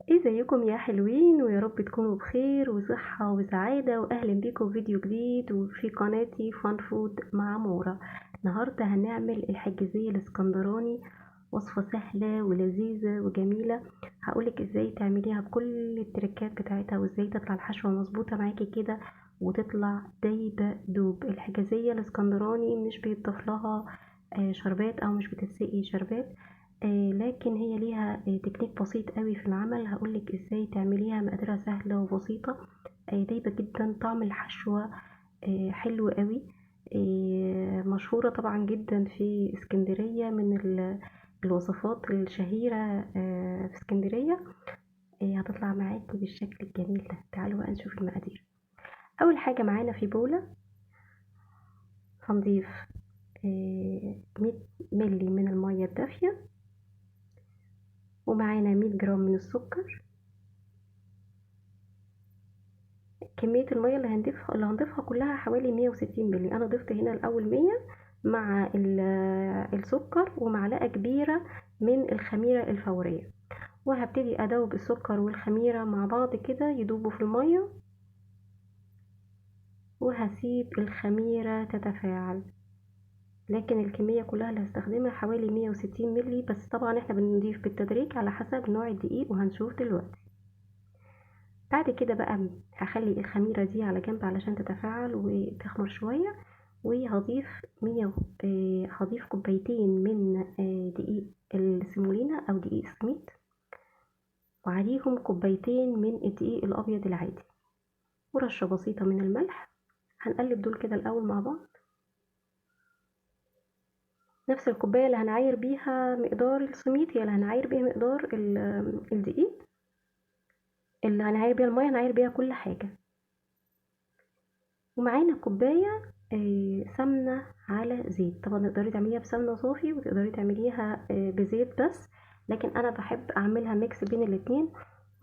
ازيكم يا حلوين، ويا رب تكونوا بخير وصحة وسعادة. واهلا بيكم في فيديو جديد وفي قناتي فان فود مع مورا. النهاردة هنعمل الحجازية الاسكندراني، وصفة سهلة ولذيذة وجميلة. هقولك ازاي تعمليها بكل التركات بتاعتها، وازاي تطلع الحشوة مظبوطة معاكي كده وتطلع دايبة دوب. الحجازية الاسكندراني مش بيتضاف لها شربات او مش بتتسقي شربات، لكن هي ليها تكنيك بسيط قوي في العمل. هقولك ازاي تعمليها، مقاديرها سهلة وبسيطة، دايبة جدا، طعم الحشوة حلو قوي، مشهورة طبعا جدا في اسكندرية، من الوصفات الشهيرة في اسكندرية. هتطلع معاكي بالشكل الجميل ده. تعالوا بقى نشوف المقادير. اول حاجة معانا في بولة هنضيف 100 ملي من المية الدافية، ومعانا 100 جرام من السكر. كمية المية اللي هنضيفها كلها حوالي 160 ملي. انا ضفت هنا الاول 100 مع السكر ومعلقة كبيرة من الخميرة الفورية، وهبتدي ادوب السكر والخميرة مع بعض كده يدوبوا في المية، وهسيب الخميرة تتفاعل. لكن الكمية كلها اللي هستخدمها حوالي 160 ملي، بس طبعا احنا بنضيف بالتدريج على حسب نوع الدقيق وهنشوف دلوقتي. بعد كده بقى هخلي الخميرة دي على جنب علشان تتفاعل وتخمر شوية، وهضيف مية هضيف كوبايتين من دقيق السيمولينا او دقيق السميد، وعليهم كوبايتين من الدقيق الابيض العادي، ورشة بسيطة من الملح. هنقلب دول كده الاول مع بعض. نفس الكوباية اللي هنعاير بيها مقدار السميد هي اللي هنعاير بيها مقدار الدقيق، اللي هنعاير بيها المية هنعاير بيها كل حاجة. ومعانا كوباية سمنة على زيت. طبعا تقدري تعمليها بسمنة صافي وتقدري تعمليها بزيت بس، لكن انا بحب اعملها mix بين الاتنين،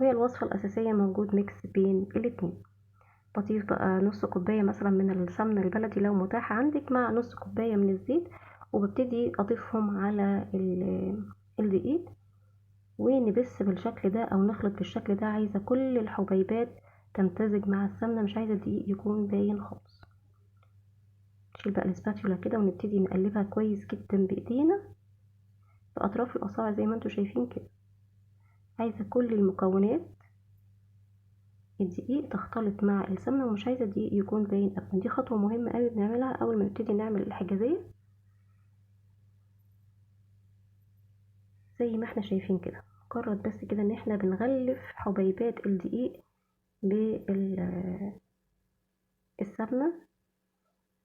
وهي الوصفة الاساسية موجود mix بين الاتنين. بضيف بقى نص كوباية مثلا من السمنة البلدي لو متاحة عندك، مع نص كوباية من الزيت، وببتدي اضيفهم على الدقيق، ونبس بالشكل ده او نخلط بالشكل ده. عايزة كل الحبيبات تمتزج مع السمنة، مش عايزة الدقيق يكون باين خالص. نشيل بقى الاسباتيولا كده ونبتدي نقلبها كويس جدا بايدينا باطراف الاصابع زي ما انتم شايفين كده. عايزة كل المكونات الدقيق تختلط مع السمنة، ومش عايزة الدقيق يكون باين ابدا. دي خطوة مهمة قوي بنعملها اول ما نبتدي نعمل الحجازية زي ما احنا شايفين كده. مجرد بس كده ان احنا بنغلف حبيبات الدقيق بالسمنة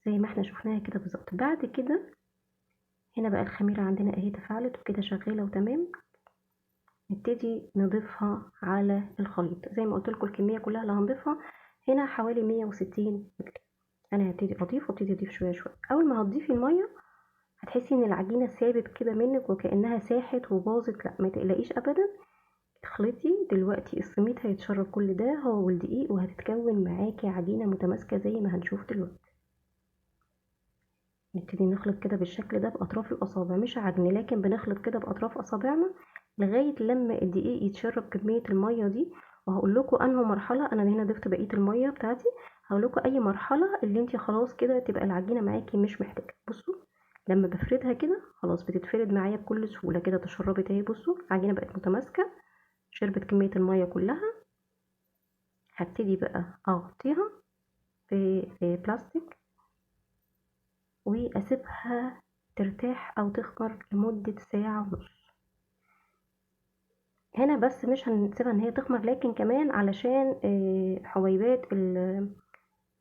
زي ما احنا شفناها كده بالظبط. بعد كده هنا بقى الخميرة عندنا اهي تفاعلت وكده شغالة وتمام. نبتدي نضيفها على الخليط زي ما قلت لكم. الكمية كلها اللي هنضيفها هنا حوالي 160 مللي. انا هبتدي اضيف وابتدي اضيف شوية شوية. اول ما هتضيفي المية هتحسي ان العجينة ثابت كده منك وكأنها ساحت وباظت. لا ما تقلقيش ابدا، اخلطي دلوقتي السميد هيتشرب كل ده هو والدقيق، وهتتكون معاكي عجينة متماسكة زي ما هنشوف دلوقتي. نبتدي نخلط كده بالشكل ده باطراف الاصابع، مش عجن لكن بنخلط كده باطراف اصابعنا لغاية لما الدقيق يتشرب كمية المية دي. وهقول لكم انه مرحلة، انا هنا ضفت بقية المية بتاعتي، هقول لكم اي مرحلة اللي انتي خلاص كده تبقى العجينة معاكي مش محتاجة. بصوا لما بفردها كده خلاص بتتفرد معايا بكل سهولة كده، تشربت اهي. بصوا العجينة بقت متماسكة، شربت كمية المية كلها. هبتدي بقى اغطيها في بلاستيك واسيبها ترتاح او تخمر لمدة ساعة ونص. هنا بس مش هنسيبها ان هي تخمر، لكن كمان علشان حبيبات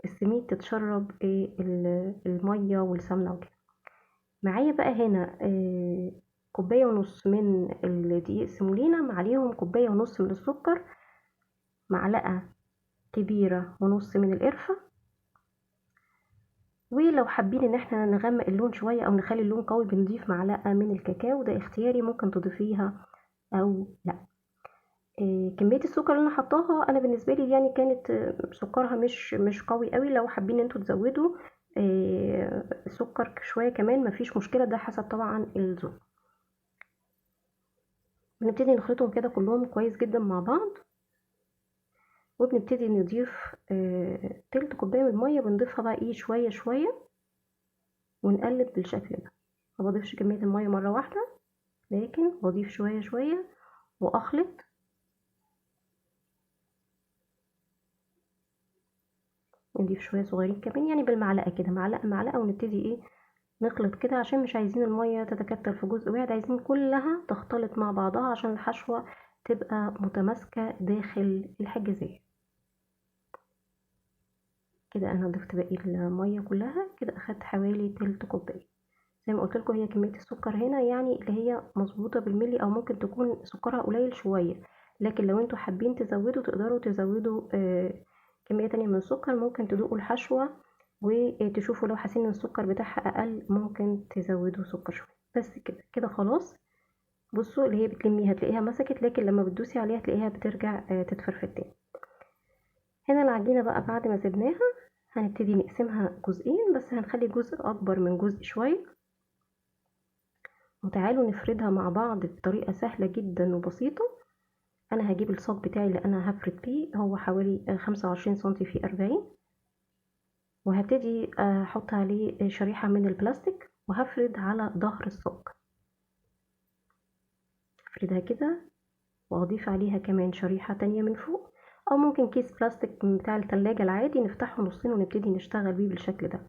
السميد تتشرب المية والسمنة وكده. معايا بقى هنا كوباية ونص من الدقيق السيمولينا، عليهم كوباية ونص من السكر، معلقة كبيرة ونص من القرفة. ولو حابين ان احنا نغمق اللون شوية او نخلي اللون قوي بنضيف معلقة من الكاكاو، ده اختياري ممكن تضيفيها او لا. كمية السكر اللي انا حطاها انا بالنسبة لي يعني كانت سكرها مش قوي قوي. لو حابين انتوا تزودوا السكر شوية كمان مفيش مشكلة، ده حسب طبعا الذوق. بنبتدي نخلطهم كده كلهم كويس جدا مع بعض، وبنبتدي نضيف تلت كوباية من المية، بنضيفها بقى ايه شوية شوية ونقلب بالشكل ده. ما بضيفش كمية المية مرة واحدة، لكن بضيف شوية شوية واخلط. نضيف شوية صغيرين كمان، يعني بالمعلقه كده، معلقه معلقه، ونبتدي ايه نخلط كده، عشان مش عايزين المية تتكتل في جزء واحد، عايزين كلها تختلط مع بعضها عشان الحشوه تبقى متماسكة داخل الحجازية. كده انا ضفت باقي المية كلها، كده اخدت حوالي تلت كوباية. زي ما قلت لكم هي كمية السكر هنا يعني اللي هي مظبوطة بالملي، او ممكن تكون سكرها قليل شوية، لكن لو انتوا حابين تزودوا تقدروا تزودوا كمية تانية من السكر. ممكن تدوقوا الحشوه وتشوفوا لو حاسين ان السكر بتاعها اقل ممكن تزودوا سكر شوية. بس كده كده خلاص. بصوا اللي هي بتلميها تلاقيها مسكت، لكن لما بتدوسي عليها تلاقيها بترجع تتفرفت تاني. هنا العجينة بقى بعد ما سيبناها هنبتدي نقسمها جزئين، بس هنخلي جزء اكبر من جزء شوية. وتعالوا نفردها مع بعض بطريقة سهلة جدا وبسيطة. انا هجيب الصاج بتاعي اللي انا هفرد فيه، هو حوالي 25 سنتي في 40، وهبتدي احط عليه شريحة من البلاستيك وهفرد على ظهر الصاج. هفردها كده واضيف عليها كمان شريحة تانية من فوق، او ممكن كيس بلاستيك بتاع التلاجة العادي نفتحه نصين ونبتدي نشتغل بيه بالشكل ده.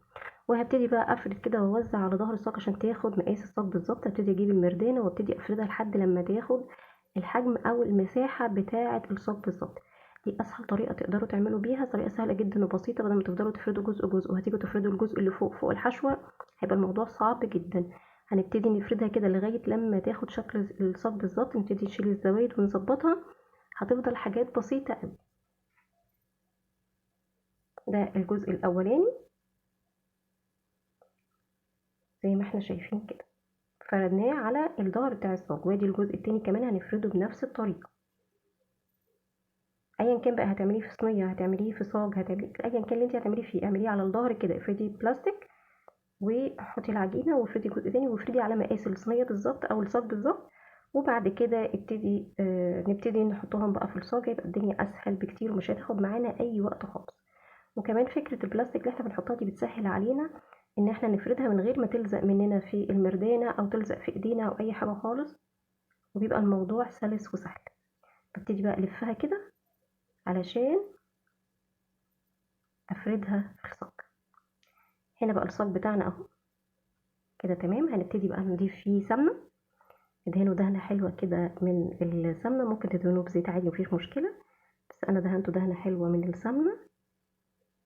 وهبتدي بقى افرد كده واوزع على ظهر الصاج عشان تاخد مقاس الصاج بالظبط. هبتدي اجيب المردانه وابتدي افردها لحد لما تاخد الحجم او المساحة بتاعه الصاج بالظبط. دي اسهل طريقه تقدروا تعملوا بيها، طريقه سهلة جدا وبسيطة، بدل ما تفضلوا تفردوا جزء جزء وهتيجوا تفردوا الجزء اللي فوق فوق الحشوه هيبقى الموضوع صعب جدا. هنبتدي نفردها كده لغاية لما تاخد شكل الصاج بالظبط، نبتدي نشيل الزوايد ونظبطها، هتفضل حاجات بسيطة قوي. ده الجزء الاولاني زي ما احنا شايفين كده، فردناه على الظهر بتاع الصاج. وادي الجزء التاني كمان هنفرده بنفس الطريقة. ايا كان بقى هتعمليه في صينية، هتعمليه في صاج، هتعمليه ايا كان اللي انت هتعمليه فيه، اعمليه على الظهر كده. افردي بلاستيك وحطي العجينة وافردي جزء تاني، وافردي على مقاس الصينية بالظبط او الصاج بالظبط. وبعد كده ابتدي نبتدي نحطهم بقى في الصاج، يبقى الدنيا اسهل بكتير ومش هتاخد معانا اي وقت خالص. وكمان فكرة البلاستيك اللي احنا بنحطها دي بتسهل علينا ان احنا نفردها من غير ما تلزق مننا في المردانه او تلزق في ايدينا او اي حاجة خالص، وبيبقى الموضوع سلس وسهل. ببتدي بقى الفها كده علشان افردها في الصاج. هنا بقى الصاج بتاعنا اهو كده تمام. هنبتدي بقى نضيف فيه سمنه، ندهنه دهنه حلوة كده من السمنة، ممكن تدهنوه بزيت عادي مفيش مشكلة، بس انا دهنته دهنه حلوة من السمنة.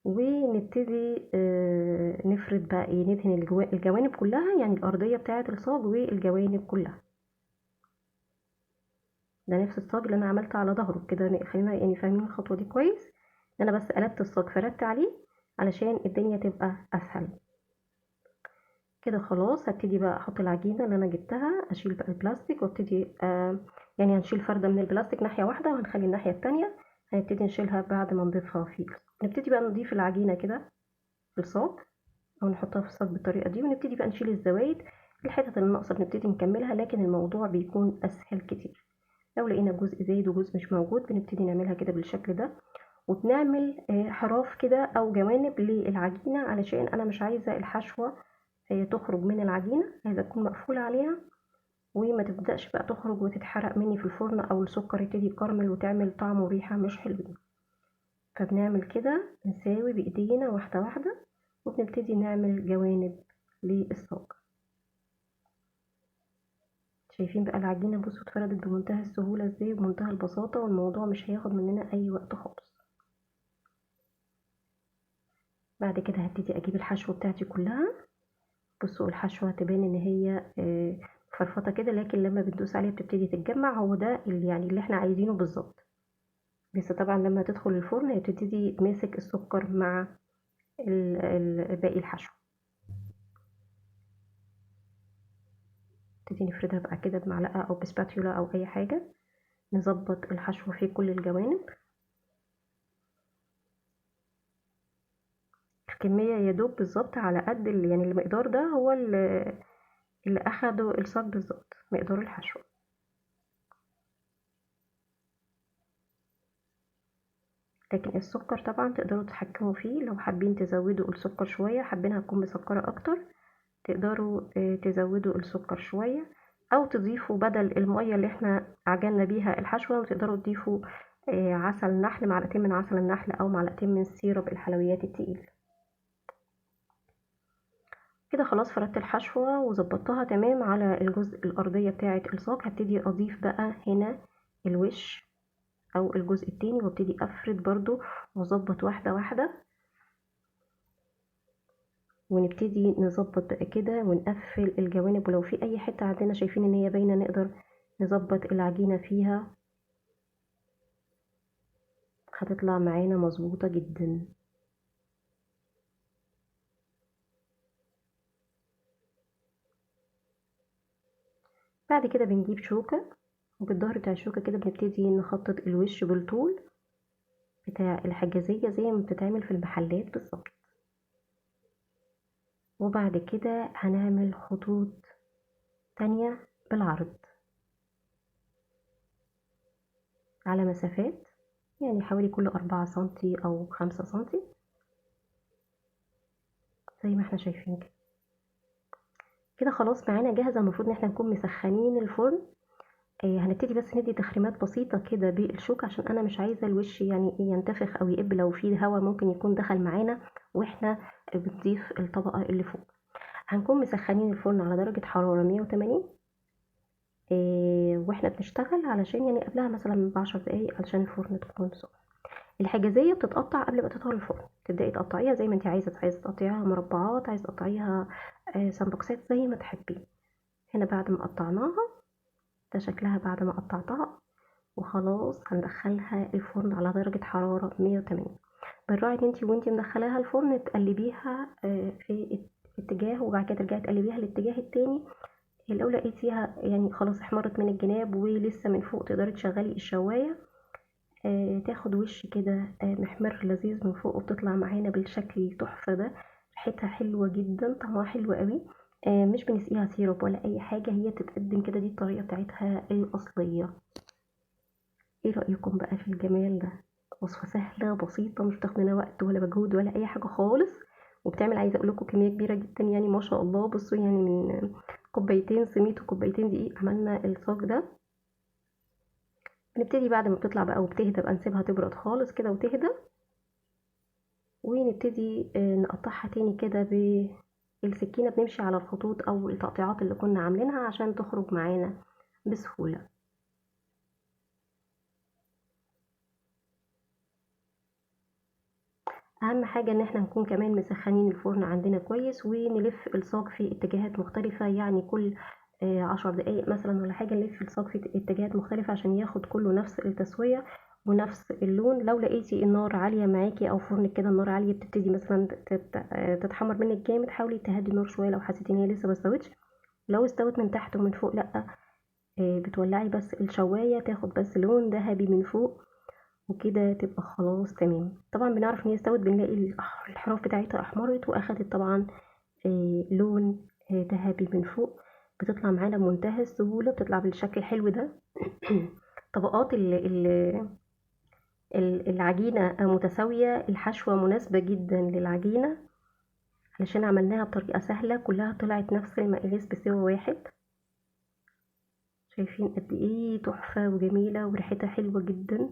ونبتدي نفرد بقى ايه، ندهن الجوانب كلها، يعني الارضية بتاعه الصاج والجوانب كلها. ده نفس الصاج اللي انا عملته على ظهره كده، خلينا يعني فاهمين الخطوة دي كويس. انا بس قلبت الصاج فردت عليه علشان الدنيا تبقى اسهل كده. خلاص هبتدي بقى احط العجينة اللي انا جبتها، اشيل بقى البلاستيك وابتدي يعني هنشيل فرده من البلاستيك ناحية واحدة، وهنخلي الناحية التانية هنبتدي نشيلها بعد ما نضيفها فيه. نبتدي بقى نضيف العجينة كده في الصاج او نحطها في الصاج بالطريقة دي، ونبتدي بقى نشيل الزوايد، الحتت اللي ناقصه بنبتدي نكملها، لكن الموضوع بيكون اسهل كتير. لو لقينا جزء زايد وجزء مش موجود بنبتدي نعملها كده بالشكل ده، وبنعمل حراف كده او جوانب للعجينه، علشان انا مش عايزه الحشوه تخرج من العجينة، عايزه تكون مقفولة عليها وما تبداش بقى تخرج وتتحرق مني في الفرن، او السكر يبتدي يكرمل وتعمل طعم وريحه مش حلوين. فبنعمل كده، نساوي بايدينا واحدة واحدة، وبنبتدي نعمل جوانب للصاج. شايفين بقى العجينة بصوا اتفردت بمنتهى السهولة ازاي وبمنتهى البساطة، والموضوع مش هياخد مننا اي وقت خالص. بعد كده هبتدي اجيب الحشوه بتاعتي كلها. بصوا الحشوه تبان ان هي فرفطه كده، لكن لما بندوس عليها بتبتدي تتجمع. هو ده اللي يعني اللي احنا عايزينه بالظبط. بس طبعا لما تدخل الفرن هتبتدي تماسك السكر مع باقي الحشو. نبتدي نفردها بقى كده بمعلقه او بسباتيولا او اي حاجة، نظبط الحشو في كل الجوانب. الكمية يا دوب بالظبط على قد يعني المقدار ده هو اللي اخده الصاج بالظبط، مقدار الحشو. لكن السكر طبعا تقدروا تتحكموا فيه، لو حابين تزودوا السكر شوية، حابينها تكون مسكرة اكتر تقدروا تزودوا السكر شوية، او تضيفوا بدل المية اللي احنا عجلنا بيها الحشوة تقدروا تضيفوا عسل نحل، معلقتين من عسل النحل او معلقتين من syrup الحلويات التقيل. كده خلاص فردت الحشوة وظبطتها تمام على الجزء الارضية بتاعة الصاج. هبتدي اضيف بقى هنا الوش او الجزء التاني، وابتدي افرد برضو واظبط واحدة واحدة، ونبتدي نظبط بقى كده ونقفل الجوانب. ولو في اي حتة عندنا شايفين ان هي باينة نقدر نظبط العجينة فيها، هتطلع معانا مظبوطة جدا. بعد كده بنجيب شوكة، وبالظهر بتاع الشوكة كده بنبتدي نخطط الوش بالطول بتاع الحجازية زي ما بتتعمل في المحلات بالظبط. وبعد كده هنعمل خطوط تانية بالعرض على مسافات، يعني حوالي كل 4 سنتي أو 5 سنتي زي ما احنا شايفين كده. كده خلاص معانا جاهزة. المفروض ان احنا نكون مسخنين الفرن. هنبتدي بس ندي تخريمات بسيطة كده بالشوك، عشان انا مش عايزة الوش يعني ينتفخ او يقب، لو فيه هواء ممكن يكون دخل معانا واحنا بنضيف الطبقة اللي فوق. هنكون مسخنين الفرن على درجة حرارة 180 واحنا بنشتغل، علشان يعني قبلها مثلا ب10 دقايق علشان الفرن تكون سخن. الحجازية بتتقطع قبل ما تدخل الفرن، تبدأي تقطعيها زي ما انت عايزة، عايزة تقطعيها مربعات، عايزة تقطعيها سمبوكسات زي ما تحبي. هنا بعد ما قطعناها ده شكلها بعد ما قطعتها، وخلاص هندخلها الفرن على درجة حرارة 180. بنراعي ان انتي وانتي مدخلاها الفرن تقلبيها في اتجاه، وبعد كده ترجعي تقلبيها الاتجاه التاني. لو لقيتيها يعني خلاص احمرت من الجناب ولسه من فوق تقدري تشغلي الشواية، تاخد وش كده محمر لذيذ من فوق، وبتطلع معانا بالشكل التحفة ده. ريحتها حلوة جدا، طعمها حلو قوي. مش بنسقيها syrup ولا اي حاجة، هي بتتقدم كده، دي الطريقة بتاعتها الاصلية. ايه رأيكم بقى في الجمال ده؟ وصفة سهلة بسيطة، مش بتاخد منها وقت ولا مجهود ولا اي حاجة خالص، وبتعمل عايزة اقول لكم كمية كبيرة جدا يعني ما شاء الله. بصوا يعني من كوبايتين سميد وكوبايتين دقيق عملنا الصاج ده. نبتدي بعد ما بتطلع بقى وبتهدى بقى نسيبها تبرد خالص كده وتهدى، ونبتدي نقطعها تاني كده بالسكينة، بنمشي على الخطوط او التقطيعات اللي كنا عاملينها عشان تخرج معانا بسهولة. اهم حاجة ان احنا نكون كمان مسخنين الفرن عندنا كويس، ونلف الصاج في اتجاهات مختلفة، يعني كل 10 دقايق مثلا ولا حاجة نلف الصاج في اتجاهات مختلفة عشان ياخد كله نفس التسوية ونفس اللون. لو لقيتي النار عالية معاكي او فرنك كده النار عالية بتبتدي مثلا تتحمر منك جامد، حاولي تهدي النار شوية لو حسيتي ان هي لسه ما استوتش. لو استوت من تحت ومن فوق لا، بتولعي بس الشواية تاخد بس لون ذهبي من فوق وكده تبقى خلاص تمام. طبعا بنعرف ان هي استوت، بنلاقي الحروف بتاعتها احمرت واخدت طبعا لون ذهبي من فوق، بتطلع معانا بمنتهى السهولة، بتطلع بالشكل الحلو ده. طبقات العجينة متساوية، الحشوة مناسبة جدا للعجينة علشان عملناها بطريقة سهلة، كلها طلعت نفس المقاس بسوى واحد. شايفين قد ايه تحفة وجميلة وريحتها حلوة جدا،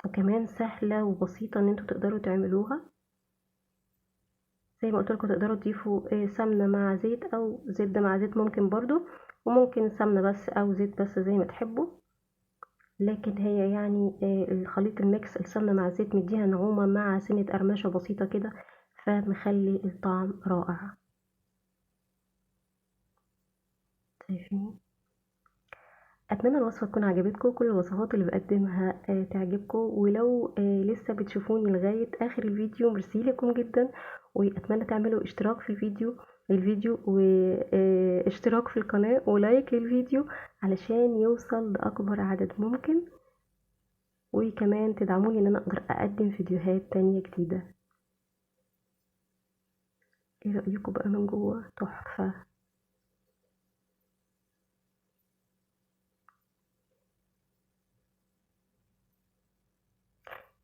وكمان سهلة وبسيطة ان انتوا تقدروا تعملوها. زي ما قلت لكم تقدروا تضيفوا سمنة مع زيت او زبدة مع زيت ممكن برضو، وممكن سمنة بس او زيت بس زي ما تحبوا، لكن هي يعني الخليط ال mix السمنة مع الزيت مديها نعومة مع سنة قرمشة بسيطة كده، فمخلي الطعم رائع. شايفين؟ اتمنى الوصفة تكون عجبتكم، كل الوصفات اللي بقدمها تعجبكم، ولو لسه بتشوفوني لغاية اخر الفيديو ميرسي لكم جدا، واتمنى تعملوا اشتراك في الفيديو واشتراك في القناة و like للفيديو علشان يوصل لاكبر عدد ممكن، وكمان تدعموني ان انا اقدر اقدم فيديوهات تانية جديدة. ايه رايكم بقى من جوه؟ تحفة.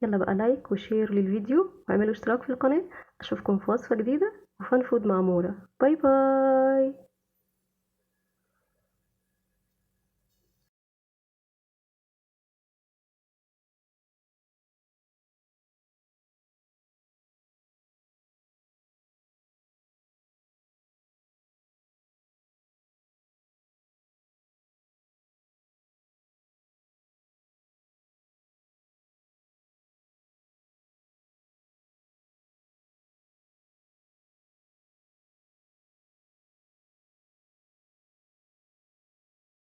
يلا بقى like و share للفيديو واعملوا اشتراك في القناة. اشوفكم في وصفة جديدة و Fun Food مع مورا. bye bye.